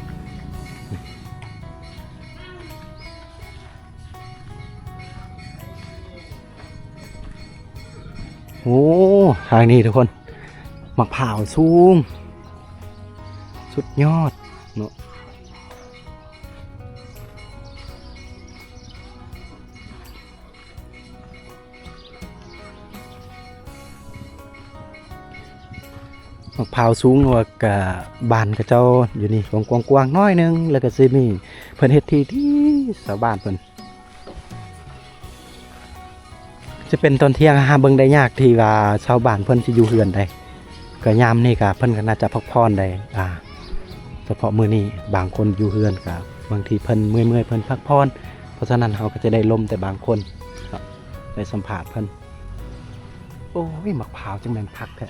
ໂອ້ ທາງນີ້ທຸກຄົນ ໝາກພ້າວສູງ ສຸດຍອດເນາະ. ໝາກພ້າວສູງວ່າກະ ບ້ານເຂົາເຈົ້າຢູ່ນີ້ກວ້າງໆໜ້ອຍໜຶ່ງ ແລ້ວກະຊິມີ ເພິ່ນເຮັດທີ່ທີ່ຊາວບ້ານເພິ່ນ ຈະເປັນຕອນທ່ຽງຫາເບິ່ງໄດ້ຍາກ ທີ່ວ່າຊາວບ້ານເພິ່ນຊິຢູ່ເຮືອນໃດ. ກະຍາມນີ້ກະເພິ່ນກະໜ້າຈະພັກຜ່ອນໄດ້ ອ່າ ສະເພາະມື້ນີ້ບາງຄົນຢູ່ເຮືອນກະ ບາງທີເພິ່ນເມື່ອຍໆ ເພິ່ນພັກຜ່ອນ. ເພາະສະນັ້ນເຮົາກະຈະໄດ້ລົມແຕ່ບາງຄົນເນາະ ໄດ້ສຳພາດເພິ່ນ. ໂອ້ຍ ໝາກພ້າວຈັ່ງແມ່ນຄັກແທ້.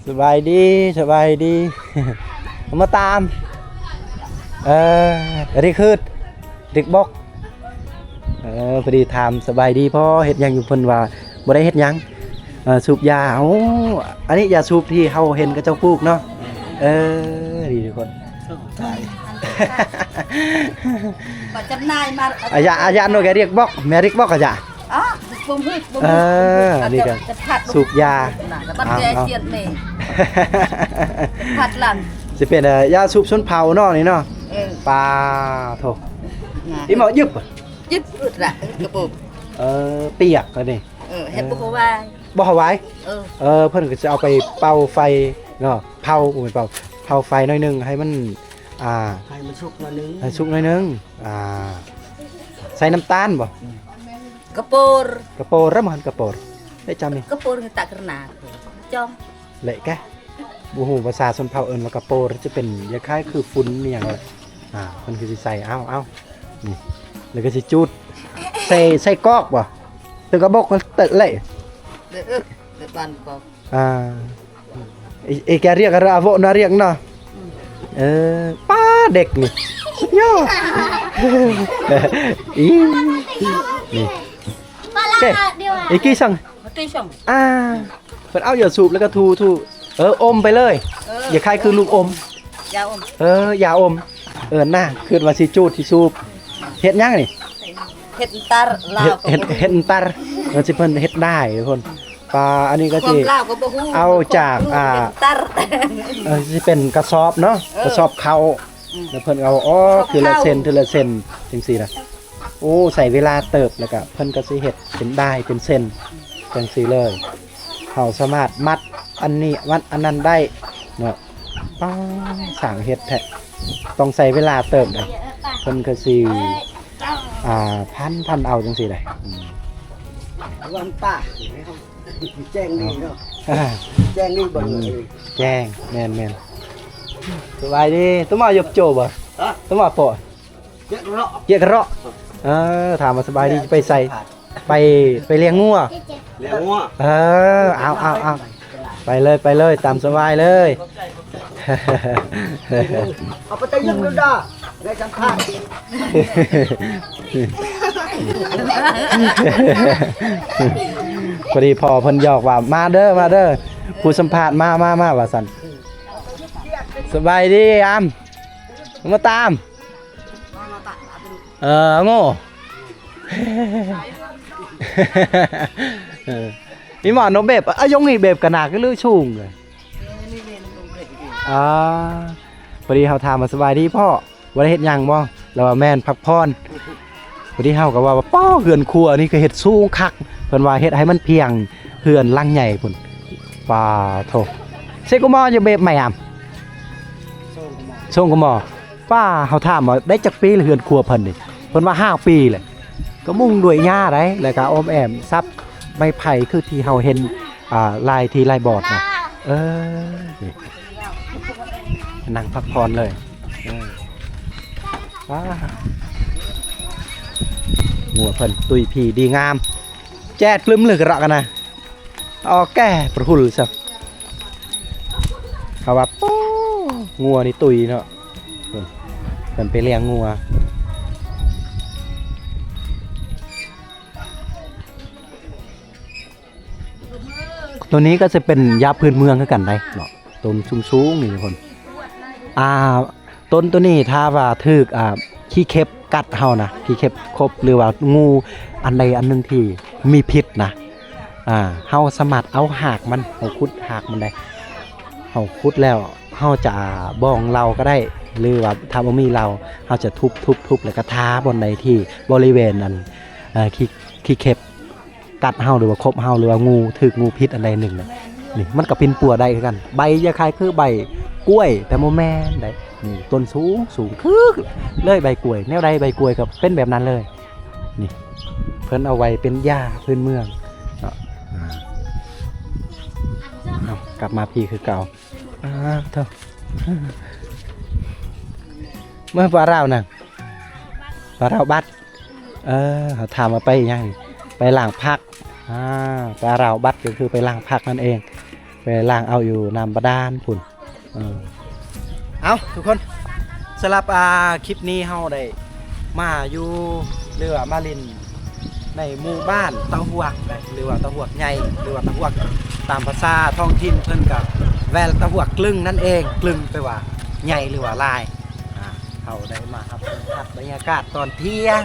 ສະບາຍດີ ສະບາຍດີ. ມາຕາມ ເອີ ອັນນີ້ຄືເດັກບອກ. ເອີ ພໍດີຖາມສະບາຍດີພໍ່ເຮັດຫຍັງຢູ່ ເພິ່ນວ່າບໍ່ໄດ້ເຮັດຫຍັງ ເອີ ສູບຢາ. ໂອ້ ອັນນີ້ຢາສູບທີ່ເຮົາເຫັນເຂົາເຈົ້າປູກເນາະ. ເອີ ດີທຸກຄົນ. ປະຈຳໜ່າຍມາ ອາຢາ ອາຢາໂນແກເດັກບອກ ແມ່ເດັກບອກອາຢາ. ອໍ ບໍ່ຮູ້ ບໍ່ຮູ້. ເອີ ອັນນີ້ກະສູບຢາ ບັດແກສຽດແມ່ ພັດຫຼັງ ຊິເປັນ ເອີ ຢາສູບຊົນເຜົ່າເນາະນີ້ເນາະ. ເອີ ປາໂທ ອີ່ໝໍຍຶບ ຢິບລະກະໂປງ. ເອີ ປຽກລະນີ້. ເອີ ເຮັດບໍ່ເຂົ້າວາຍ ບໍ່ເຂົ້າວາຍ. ເອີ ເອີ ເພິ່ນກະຊິເອົາໄປເປົ່າໄຟເນາະ ເຜົາ ບໍ່ແມ່ນເປົ່າ ເຜົາໄຟໜ້ອຍໜຶ່ງ ໃຫ້ມັນ ອ່າ ໃຫ້ມັນສຸກໜ້ອຍໜຶ່ງ ໃຫ້ສຸກໜ້ອຍໜຶ່ງ. ອ່າ ໃສ່ນ້ຳຕານບໍ່? ອືມ ກະໂປງ ກະໂປງ ລະມັນກະໂປງ ເດ້ຈຳນີ້ ກະໂປງຕະກະໜາຈອງ ແລະກະ ບໍ່ຮູ້ພາສາຊົນເຜົ່າເອີ້ນວ່າກະໂປງ ຈະເປັນຄ້າຍໆຄືຝຸ່ນອີ່ຫຍັງ. ອ່າ ເພິ່ນຄືຊິໃສ່ ເອົາ ເອົາ ນີ້ ແລ້ວກະຊິຈູດ ໃສ່ ໃສ່ກອກບໍ່? ເຕີກະບົກເຕີເລີຍ ເອີ ເອີ ບ້ານກອກ. ອ່າ ເອ ເອກາເຣຍກາເຣຍ ອາໂວນາເຣຍກເນາະ. ເອີ ປ້າເດັກນີ້ ສຸດຍອດ. ອີ ນີ້ ເກ ອີກກີ່ຊ່ອງ ຕີຊ່ອງ ອ່າ ເພິ່ນເອົາຢາສູບແລ້ວກະຖູໆ ເອີ ອົມໄປເລີຍ. ເອີ ຄ້າຍໆຄືລູກອົມ ຢາອົມ ເອີ ຢາອົມ. ເອີ ນາ ຄິດວ່າຊິຈູດຊິສູບ ເຮັດຫຍັງນີ້? ເຮັດອັນຕັນ ລາວ ເຮັດ ເຮັດອັນຕັນ ມັນຊິເພິ່ນເຮັດໄດ້ທຸກຄົນ. ປາ ອັນນີ້ກະຊິເອົາຈາກ ເຮັດອັນຕັນ ເອີ ຊິເປັນກະສອບເນາະ ເອີ ກະສອບເຂົ້າ ອືມ ແລ້ວເພິ່ນເອົາອອກທີລະເສັ້ນ ທີລະເສັ້ນຈັ່ງຊີ້ນະ. ໂອ້ ໃຊ້ເວລາເຕີບ ແລ້ວກະເພິ່ນກະຊິເຮັດເປັນດ້າຍເປັນເສັ້ນຈັ່ງຊີ້ເລີຍ. ເຮົາສາມາດມັດອັນນີ້ມັດອັນນັ້ນໄດ້ເນາະ. ປ້າ ຊ່າງເຮັດແທ້ ຕ້ອງໃຊ້ເວລາເຕີບເດ້ ເພິ່ນກະຊິ ອ່າ ພັນ ພັນເອົາຈັ່ງຊີ້ໄດ໋. ອືມ ວັນປ່າ ແຈ້ງດີເນາະ ອ່າ ແຈ້ງດີບໍ່? ອືມ ເອີຍ ແຈ້ງ ແມ່ນໆ. ສະບາຍດີ ຕຸມາຢົບໂຈບໍ່? ຕຸມາປອ ເກຍກະເຣາະ ເກຍກະເຣາະ. ເອີ ຖາມວ່າສະບາຍດີ ຈະໄປໃສ? ໄປ ໄປລ້ຽງງົວ ລ້ຽງງົວ. ເອີ ເອົາ ເອົາ ເອົາ ໄປເລີຍ ໄປເລີຍ ຕາມສະບາຍເລີຍ. ເອົາໄປແຕ່ຍັງດາ ໄດ້ສຳພາດ. ພໍດີພໍ່ເພິ່ນຢອກວ່າ ມາເດີ ມາເດີ ຜູ້ສຳພາດ ມາ ມາ ມາ ວ່າຊັ້ນ. ສະບາຍດີອາມ ມາຕາມ. ເອີ ໂງ່ ເອີ ອີ່ໝໍນົກເບບ ອາຍົງນີ້ເບບກະໜາກຫຼືສູງ? ອ່າ ພໍດີເຮົາຖາມວ່າ ສະບາຍດີພໍ່ ບໍ່ໄດ້ເຮັດຫຍັງບໍ່? ລາວວ່າແມ່ນ ພັກຜ່ອນ. ພໍດີເຮົາກະວ່າ ປ້າ ເຮືອນຄົວນີ້ຄືເຮັດສູງຄັກ ເພິ່ນວ່າເຮັດໃຫ້ມັນພຽງເຮືອນຫຼັງໃຫຍ່ພຸ້ນ. ປາໂທ ເຊກຸມອ ຢູ່ເບບໃໝ່ອຳ ໂຊງກຸມອ ໂຊງກຸມອ. ປ້າ ເຮົາຖາມວ່າໄດ້ຈັກປີລະເຮືອນຄົວເພິ່ນນີ້ ເພິ່ນວ່າຫ້າປີແຫຼະ ກະມຸງດ້ວຍຫຍ້າໄດ໋ ແລ້ວກະອ້ອມແອ້ມສັບໄມ້ໄຜ່ຄືທີ່ເຮົາເຫັນ ອ່າ ຫຼາຍທີ່ຫຼາຍບ່ອນນະ. ເອີ ນີ້ ນັ່ງພັກຜ່ອນເລີຍ. ເອີ ວ້າ ງົວເພິ່ນຕຸຍພີດີງາມ ແຈດກລຶມເລີຍກະເລາະກັນນະ ອອກແກ່ປະຫຸລຊະ ເຂົາວ່າ ໂອ້ ງົວນີ້ຕຸຍເນາະ ເພິ່ນ ເພິ່ນໄປລ້ຽງງົວ. ໂຕນີ້ກໍຈະເປັນຢາພື້ນເມືອງຄືກັນໄດ໋ເນາະ ຕົ້ນສູງໆນີ້ທຸກຄົນ ອ່າ ຕົ້ນໂຕນີ້ຖ້າວ່າຖືກ ອ່າ ຂີ້ເຂັບກັດເຮົານະ ຂີ້ເຂັບຂົບ ຫຼືວ່າງູອັນໃດອັນໜຶ່ງທີ່ມີພິດນະ ອ່າ ເຮົາສາມາດເອົາຮາກມັນ ເຮົາຂຸດຮາກມັນໄດ້ ເຮົາຂຸດແລ້ວ ເຮົາຈະບອງເຫຼົ້າກໍໄດ້ ຫຼືວ່າຖ້າບໍ່ມີເຫຼົ້າ ເຮົາຈະທຸບໆໆ ແລ້ວກໍທາບ່ອນໃດທີ່ບໍລິເວນອັນ ເອີ ຂີ້ ຂີ້ເຂັບ ກັດເຮົາ ຫຼືວ່າຂົບເຮົາ ຫຼືວ່າງູ ຖືກງູພິດອັນໃດໜຶ່ງນະ ນີ້ມັນກໍປິ່ນປົວໄດ້ຄືກັນ ໃບຄ້າຍໆຄືໃບກ້ວຍ ແຕ່ບໍ່ແມ່ນໃດ໋ ນີ້ຕົ້ນສູງສູງຄືເລີຍໃບກ້ວຍ ແນວໃດໃບກ້ວຍກໍເປັນແບບນັ້ນເລີຍ ນີ້ເພິ່ນເອົາໄວ້ເປັນຢາພື້ນເມືອງເນາະ ອ່າ ເອົາ ກັບມາພີ້ຄືເກົ່າ ອ່າ ໂທ້ ເມື່ອປາລາວນະ ປາລາວບັດ ເອີ ເຮົາຖາມວ່າໄປຫຍັງ ໄປລ້າງຜັກ ອ່າ ປາລາວບັດກໍຄືໄປລ້າງຜັກນັ້ນເອງ ໄປລ້າງເອົາຢູ່ນ້ຳບາດານພຸ້ນ ເອີ ເອົາ ທຸກຄົນ ສຳລັບ ອ່າ ຄລິບນີ້ເຮົາໄດ້ມາຢູ່ ຫຼືວ່າມາຫຼິ້ນ ໃນໝູ່ບ້ານຕະຫວກນະ ຫຼືວ່າຕະຫວກໃຫຍ່ ຫຼືວ່າຕະຫວກ ຕາມພາສາທ້ອງຖິ່ນເພິ່ນກະແວ່ນຕະຫວກກຶ່ງນັ້ນເອງ ກຶ່ງແປວ່າໃຫຍ່ ຫຼືວ່າຫຼາຍ ອ່າ ເຮົາໄດ້ມາຮັບຊົມກັບບັນຍາກາດຕອນທ່ຽງ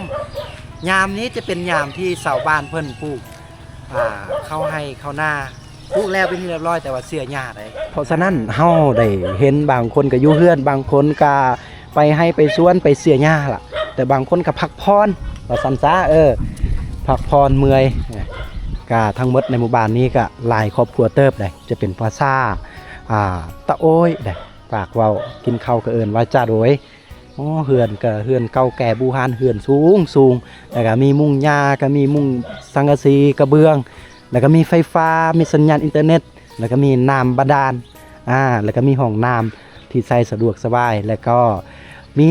ຍາມນີ້ຈະເປັນຍາມທີ່ຊາວບ້ານເພິ່ນປູກ ອ່າ ເຂົ້າໄຮ່ເຂົ້ານາ ປູກແລ້ວເປັນທີ່ຮຽບຮ້ອຍ ແຕ່ວ່າເສຍຫຍ້າໄດ໋ ເພາະສະນັ້ນເຮົາໄດ້ເຫັນບາງຄົນກໍຢູ່ເຮືອນ ບາງຄົນກໍໄປໄຮ່ໄປສວນ ໄປເສຍຫຍ້າລະ ແຕ່ບາງຄົນກໍພັກຜ່ອນວ່າຊັ້ນຊະ ເອີ ພັກຜ່ອນເມື່ອຍ ກະທັງໝົດໃນໝູ່ບ້ານນີ້ກະຫຼາຍຄອບຄົວເຕີບໃດ໋ ຈະເປັນພາສາ ອ່າ ຕະໂອ້ຍໃດ໋ ປາກເວົ້າ ກິນເຂົ້າກໍເອີ້ນວ່າຈາໂດຍ ອໍ ເຮືອນກະເຮືອນເກົ່າແກ່ບູຮານ ເຮືອນສູງໆ ແລ້ວກະມີມຸງຫຍ້າ ກະມີມຸງສັງກະສີກະເບື້ອງ ແລ້ວກະມີໄຟຟ້າ ມີສັນຍານອິນເຕີເນັດ ແລ້ວກະມີນ້ຳບາດານ ອາ ແລ້ວກະມີຫ້ອງນ້ຳທີ່ໃຊ້ສະດວກສະບາຍ ແລ້ວກໍມີ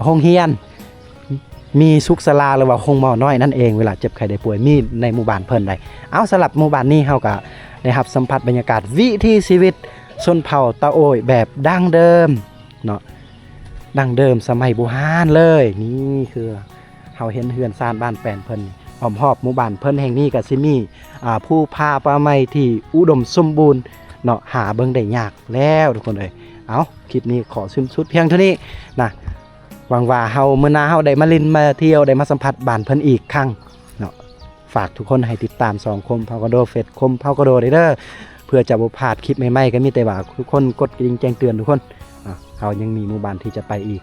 ໂຮງຮຽນ ມີສຸກສາລາ ຫຼືວ່າໂຮງໝໍນ້ອຍນັ້ນເອງ ເວລາເຈັບໄຂ້ໄດ້ປ່ວຍ ມີໃນໝູ່ບ້ານເພິ່ນໃດ໋. ເອົາ ສຳລັບໝູ່ບ້ານນີ້ ເຮົາກະໄດ້ຮັບສຳຜັດບັນຍາກາດວິຖີຊີວິດຊົນເຜົ່າຕາໂອ້ຍແບບດັ້ງເດີມເນາະ. ດັ້ງເດີມສະໄໝບູຮານເລີຍ. ນີ້ຄືເຮົາເຫັນເຮືອນຊານບ້ານແປນເພິ່ນ ອ້ອມຮອບໝູ່ບ້ານເພິ່ນແຫ່ງນີ້ກະຊິມີ ອາ ພູຜາປ່າໄມ້ທີ່ອຸດົມສົມບູນເນາະ ຫາເບິ່ງໄດ້ຍາກແລ້ວທຸກຄົນເອີຍ. ເອົາ ຄລິບນີ້ຂໍສິ້ນສຸດພຽງເທົ່ານີ້ນະ. ຫວັງວ່າເຮົາ ມື້ໜ້າເຮົາໄດ້ມາຫຼິ້ນມາທ່ຽວ ໄດ້ມາສຳຜັດບ້ານເພິ່ນອີກຄັ້ງເນາະ. ຝາກທຸກຄົນໃຫ້ຕິດຕາມຊ່ອງຄົມເຜົ່າກະໂດ ເຟສຄົມເຜົ່າກະໂດເດີ ເພື່ອຈະບໍ່ພາດຄລິບໃໝ່ໆ. ກໍມີແຕ່ວ່າທຸກຄົນກົດກະດິ່ງແຈ້ງເຕືອນທຸກຄົນ. ອາ ເຮົາຍັງມີໝູ່ບ້ານທີ່ຈະໄປອີກ.